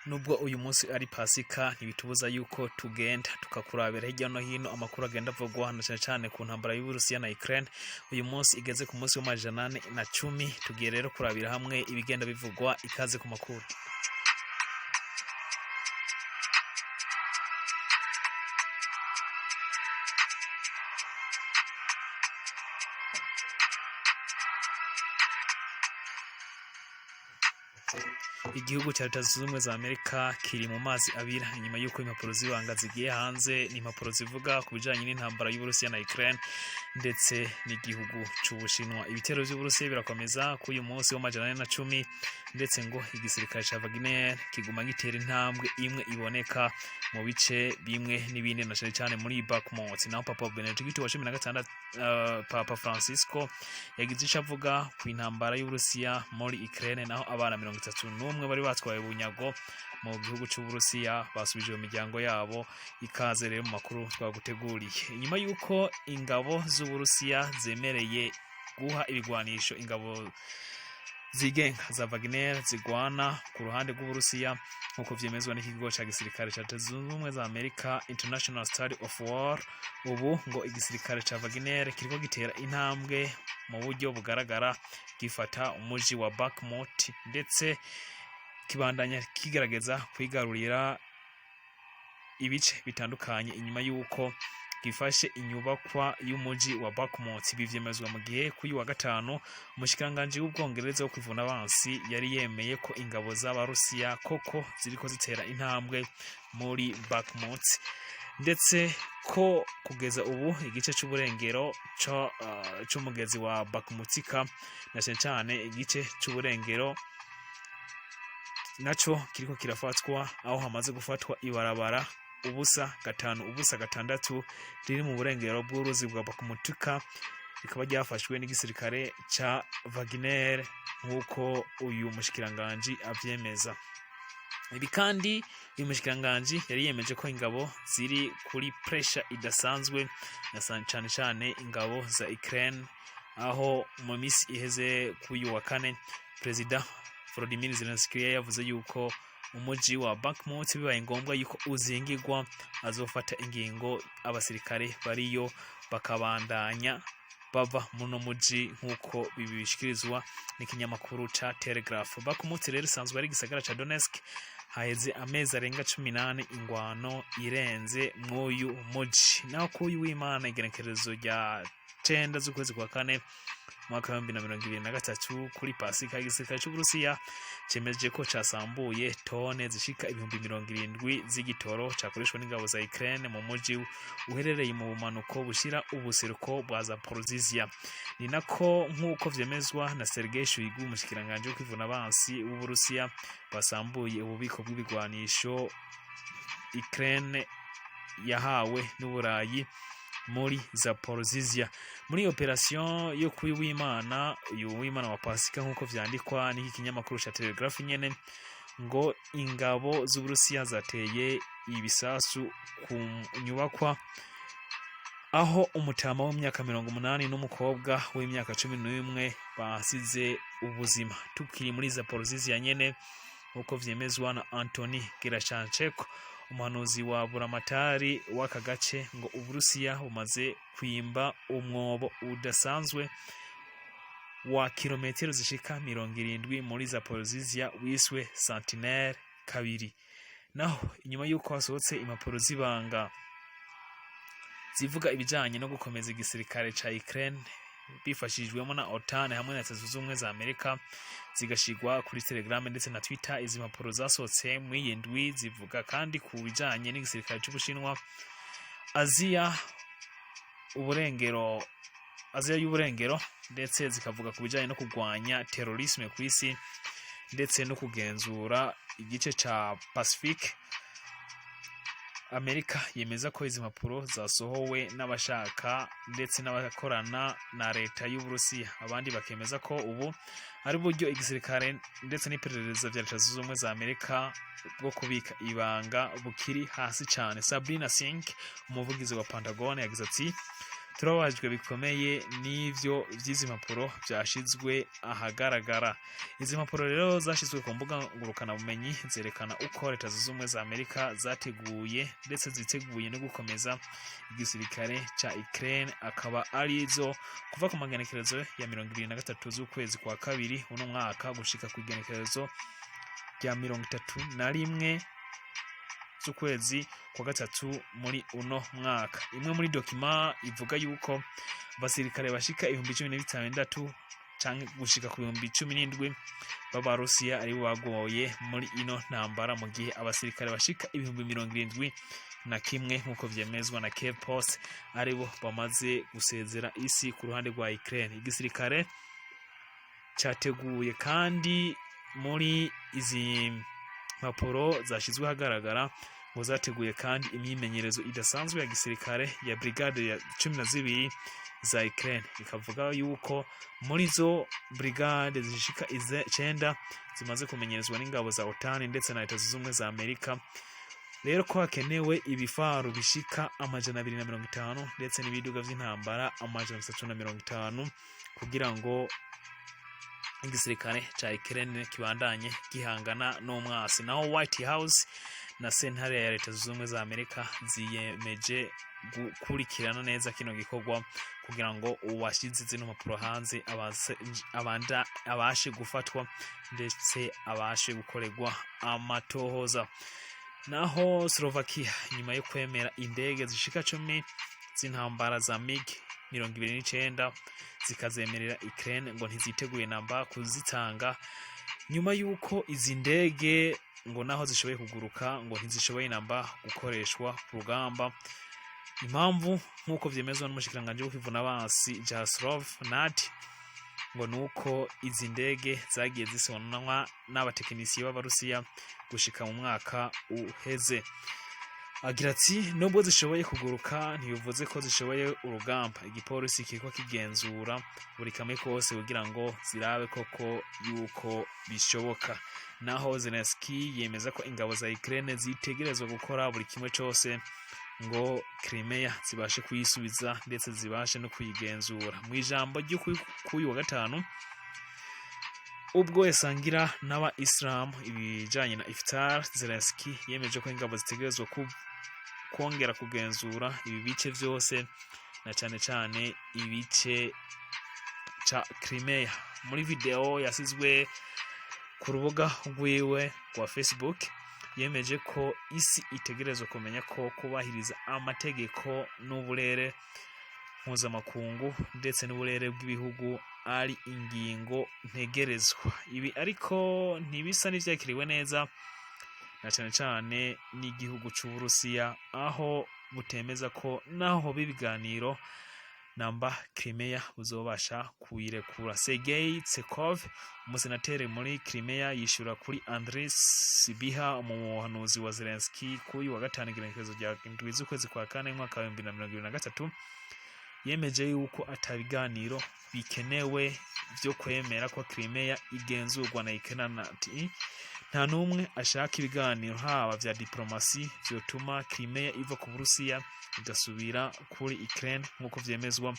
Nubwo uyu munsi ari Pasika, ntibitubuza yuko tugenda tukakurabira hirya no hino amakuru agenda avugwa, na cyane cyane ku ntambara y'Uburusiya na Ukraine. Uyu munsi igeze ku munsi wa 410. Tugiye rero kurabira hamwe ibigenda bivugwa. Ikaze ku makuru. Igihugu cya Leta Zunze Ubumwe za Amerika kiri mu mazi abira inyuma y'uko impapuro z'ibanga zigiye hanze. Ni impapuro zivuga ku bijanye n'intambara y'Uburusiya na Ukraine ndetse n'igihugu c'Ubushinwa. Ibitero vy'Uburusiya birakomeza kuri uyu munsi wa 410, ndetse ngo igisirikare ca Wagner kiguma gitera intambwe imwe iboneka mu bice bimwe n'ibindi, na cane cane muri Bakhmut. Naho Papa Benedicto wa 16, Papa Francisco, yagize ico avuga ku intambara y'Uburusiya muri Ukraine. Naho abana 31 bari batwaye bunyago mu gihugu c'Uburusiya basubije mu miryango yabo. Ikaze rero mu makuru twaguteguriye. Inyuma y'uko ingabo z'Uburusiya zemereye guha ibigwanisho ingabo zigenga za Wagner zigwana ku ruhande rw'Uburusiya, nk'uko vyemezwa n'ikigo ca gisirikare ca Leta Zunze Ubumwe za Amerika, International Study of War, ubu ngo igisirikare ca Wagner kiriko gitera intambwe mu buryo bugaragara, gifata umuji wa Bakhmut, ndetse kibandanya kigerageza kwigarurira ibice bitandukanye inyuma y'uko gifashe inyubakwa y'umuji wa Bakhmut. Ibi vyemezwa mu gihe kuri wa gatanu umushikiranganji w'Ubwongereza wo kwivuna abansi yari yemeye ko ingabo z'Abarusiya koko ziriko zitera intambwe muri Bakhmut, ndetse ko kugeza ubu igice c'uburengero c'umugezi wa Bakhmutika, na cane cane igice c'uburengero, naco kiriko kirafatwa, aho hamaze gufatwa ibarabara 0506 riri mu burengero bw'uruzi bwa Bakhmutika, rikaba ryafashwe n'igisirikare ca Wagner, nk'uko uyu mushikiranganji avyemeza. Ibi kandi uyu mushikiranganji yari yemeje ko ingabo ziri kuri pressure idasanzwe, na cane cane ingabo za Ukraine, aho mu misi iheze kuri uyu wa kane Perezida Volodymyr Zelensky yavuze yuko umuji wa Bakhmut bibaye ngombwa yuko uzingirwa, azofata ingingo, abasirikare bariyo bakabandanya bava muno muji, nk'uko bibishikirizwa n'ikinyamakuru ca Telegraph. Bakhmut rero isanzwe ari igisagara ca Donetsk. Haheze amezi arenga 18 ingwano irenze mw'uyu muji. Naho k'uyu w'Imana, igenekerezo rya 9 z'ukwezi kwa kane mwaka wa 2023, kuri Pasika, igisirikare c'Uburusiya cemeje ko casambuye tone zishika 70,000 z'igitoro cakoreshwa n'ingabo za Ukraine mu muji uherereye mu bumanuko bushira ubuseruko bwa Zaporozhia. Ni nako, nk'uko vyemezwa na Sergei Shoigu, umushikiranganji wo kwivuna abansi w'Uburusiya, basambuye ububiko bw'ibigwanisho Ukraine yahawe n'Uburayi muri Zaporozhia. Muri operation yo kuri w'Imana, uyu w'Imana wa Pasika, nk'uko vyandikwa n'iki kinyamakuru ca Telegraph nyene, ngo ingabo z'Uburusiya zateye ibisasu ku nyubakwa aho umutama w'imyaka 80 n'umukobwa w'imyaka 11 basize ubuzima. Tukiri muri Zaporozhia nyene, nk'uko vyemezwa na Antony Gerashchenko, umuhanuzi wa buramatari w'aka gace, ngo Uburusiya bumaze kwimba umwobo udasanzwe wa kilometero zishika 70 muri Zaporozhia wiswe Sentinel 2. Naho inyuma y'uko hasohotse impapuro z'ibanga zivuga ibijanye no gukomeza igisirikare ca Ukraine bifashijwemo na OTAN hamwe na Leta Zunze Ubumwe za Amerika, zigashigwa kuri Telegram ndetse na Twitter, izi mpapuro zasohotse muri iyi ndwi zivuga kandi ku bijanye n'igisirikare c'Ubushinwa, Aziya uburengero, Aziya y'uburengero, ndetse zikavuga ku bijanye no kurwanya terrorisme ku isi ndetse no kugenzura igice ca Pacific. Amerika yemeza ko izi mpapuro zasohowe n'abashaka ndetse n'abakorana na leta y'Uburusiya. Abandi bakemeza ko ubu ari uburyo igisirikare ndetse n'iperereza vya Leta Zunze Ubumwe za Amerika bwo kubika ibanga bukiri hasi cyane. Sabrina Singh, umuvugizi wa Pentagon, yagize ati: Turababajwe bikomeye n'ivyo vy'izi mpapuro vyashizwe ahagaragara. Izi mpapuro rero zashizwe ku mbuga ngurukanabumenyi zerekana uko Leta Zunze Ubumwe za Amerika zateguye ndetse ziteguye no gukomeza igisirikare ca Ukraine, akaba arizo kuva ku magenekerezo ya 23 z'ukwezi kwa kabiri uno mwaka gushika ku igenekerezo rya 31 z'ukwezi kwa gatatu muri uno mwaka. Imwe muri document ivuga yuko abasirikare bashika 16,000 canke gushika ku 17,000 b'Abarusiya aribo bagoye muri ino ntambara, mu gihe abasirikare bashika 71,000, nk'uko vyemezwa na Kiev Post, aribo bamaze gusezera isi ku ruhande rwa Ukraine. Igisirikare categuye kandi muri izi mpapuro zashizwe ahagaragara ngo zateguye kandi imyimenyerezo idasanzwe ya gisirikare ya brigade ya 12 za Ukraine, ikavuga yuko muri zo brigade zishika 9 zimaze kumenyerezwa n'ingabo za OTAN ndetse na Leta Zunze Ubumwe za Amerika. Rero ko hakenewe ibifaru bishika 250 ndetse n'ibiduga vy'intambara 350 kugira ngo igisirikare ca Ukraine kibandanye gihangana n'umwasi. Naho White House na sentare ya Leta Zunze Ubumwe za Amerika ziyemeje gukurikirana neza kino gikorwa kugira ngo uwashize zino mpapuro hanze abashe gufatwa ndetse abashe gukorerwa amatohoza. Naho Slovakia, nyuma yo kwemera indege zishika 10 z'intambara za MiG 29 zikazemerera Ukraine, ngo ntiziteguye namba kuzitanga, nyuma y'uko izi ndege ngo naho zishoboye kuguruka ngo ntizishoboye namba gukoreshwa ku rugamba. Impamvu, nk'uko vyemezwa n'umushikiranganji wo kwivuna abansi Jaroslav Nad, ngo nuko izi ndege zagiye zisonwa n'abatekinisiye b'Abarusiya gushika mu mwaka uheze. Agira ati: "Nubwo zishoboye kuguruka ntibivuze ko zishoboye urugamba. Igipolisi kiriko kigenzura buri kamwe kose kugira ngo zirabe koko yuko bishoboka." Naho Zelensky yemeza ko ingabo za Ukraine zitegerezwa gukora buri kimwe cose ngo Crimea zibashe kuyisubiza ndetse zibashe no kuyigenzura. Mu ijambo ryo kuri wa gatanu ubwo yasangira n'aba Islam ibijanye na iftar, Zelensky yemeje ko ingabo zitegerezwa kongera kugenzura ibi bice vyose na cane cane ibice ca Crimea. Muri video yasizwe ku rubuga rwiwe rwa Facebook, yemeje ko isi itegerezwa kumenya ko kubahiriza amategeko n'uburere mpuzamakungu ndetse n'uburere bw'ibihugu ari ingingo ntegerezwa. Ibi ariko ntibisa n'ivyakiriwe neza na cane cane n'igihugu c'Uburusiya, aho butemeza ko naho hoba ibiganiro namba Crimea buzobasha kuyirekura. Sergei Tsekov, umusenateri muri Crimea, yishura kuri Andriy Sybiha, umuhanuzi wa Zelensky, kuri wa gatanu igenekerezo rya 7 z'ukwezi kwa kane umwaka wa 2023, yemeje yuko ata biganiro bikenewe vyo kwemera ko Crimea igenzurwa na Ukraine. Ati: "Nta n'umwe ashaka ibiganiro haba vya diplomasi vyotuma Crimea iva ku Burusiya igasubira kuri Ukraine", nk'uko vyemezwa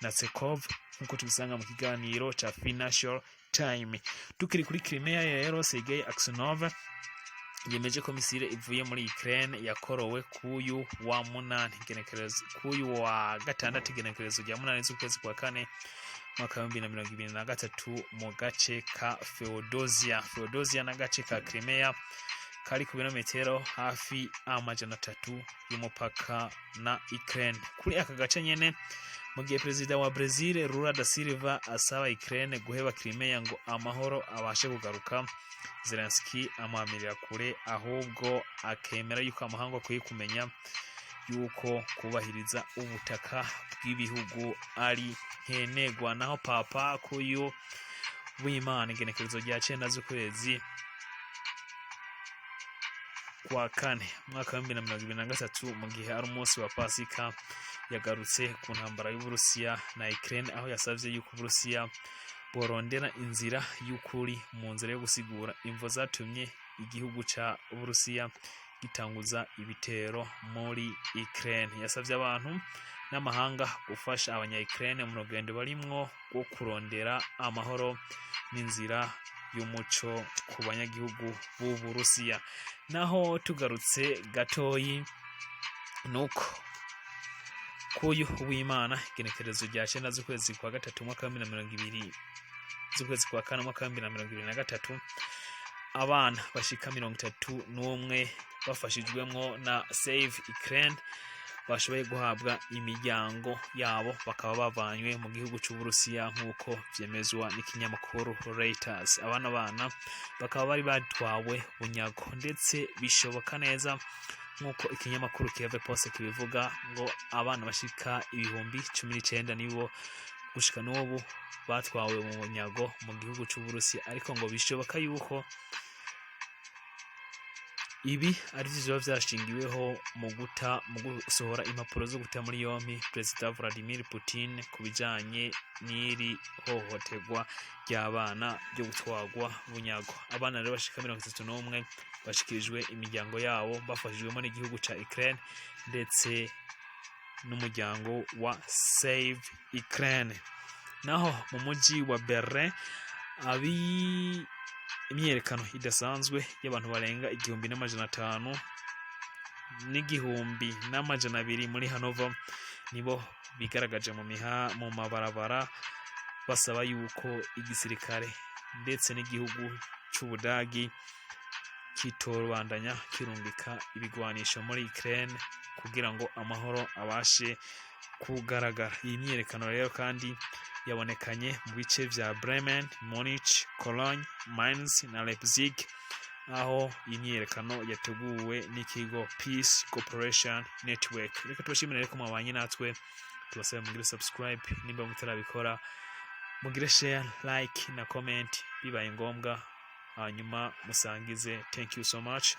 na Tsekov, nk'uko tubisanga mu kiganiro ca Financial Time. Tukiri kuri Crimea rero, Sergei Aksionov yemeje ko misile ivuye muri Ukraine yakorowe kuyu wa munani igenekerezo, kuyu wa gatandatu igenekerezo rya 8 z'ukwezi kwa kane mwaka wa 2023 mu gace ka Feodosia. Feodosia n'agace ka Crimea kari ku birometero hafi 300 y'umupaka na Ukraine. Kuri aka gace nyene, mu gihe perezida wa Brazil Lula da Silva asaba Ukraine guheba Crimea ngo amahoro abashe kugaruka, Zelensky amuhamirira kure, ahubwo akemera yuko amahanga akwiye kumenya yuko kubahiriza ubutaka bw'ibihugu ari nkenegwa. Naho Papa, kuyu w'Imana igenekerezo rya 9 z'ukwezi kwa kane umwaka wa 2023, mu gihe ari umunsi wa Pasika, yagarutse ku ntambara y'Uburusiya na Ukraine, aho yasavye yuko Uburusiya borondera inzira y'ukuri mu nzira yo gusigura imvo zatumye igihugu ca Uburusiya gitanguza ibitero muri Ukraine. Yasavye abantu n'amahanga gufasha abanya Ukraine mu rugendo barimwo rwo kurondera amahoro n'inzira y'umuco ku banyagihugu b'Uburusiya. Naho tugarutse gatoyi, nuko kuyu w'Imana, igenekerezo rya 9 z'ukwezi kwa gatatu umwaka wa 2020, z'ukwezi kwa kane umwaka wa 2023, abana bashika 31 bafashijwemwo na Save Ukraine bashoboye guhabwa imiryango yabo, bakaba bavanywe mu gihugu c'Uburusiya nk'uko vyemezwa n'ikinyamakuru Reuters. Abana bakaba bari batwawe bunyago, ndetse bishoboka neza nk'uko ikinyamakuru Kiev Post kibivuga ngo abana bashika 19,000 nibo gushika n'ubu batwawe mu bunyago mu gihugu c'Uburusiya, ariko ngo bishoboka yuko ibi ari byo biba vyashingiweho mu gusohora impapuro zo guta muri yompi Perezida Vladimir Putin ku bijanye n'iri hohoterwa ry'abana ryo gutwarwa bunyago. Abana rero bashika 31 bashikirijwe imiryango yabo bafashijwemo n'igihugu ca Ukraine ndetse n'umuryango wa Save Ukraine. Naho mu mujyi wa Berlin, abi imyiyerekano idasanzwe y'abantu barenga 1500 n'1200 muri Hanover nibo bigaragaje mu mabarabara, basaba yuko igisirikare ndetse n'igihugu c'Ubudagi kitorubandanya kirungika ibigwanisho muri Ukraine kugira ngo amahoro abashe kugaragara. Iyi myiyerekano rero kandi yabonekanye mu bice vya Bremen, Munich, Cologne, Mainz na Leipzig, aho iyi myiyerekano yateguwe n'ikigo Peace Cooperation Network. Reka tubashimire rero ko mwabanye natwe, tubasaba mugire subscribe nimba mutarabikora, mugire share, like na comment bibaye ngombwa, hanyuma musangize. Thank you so much.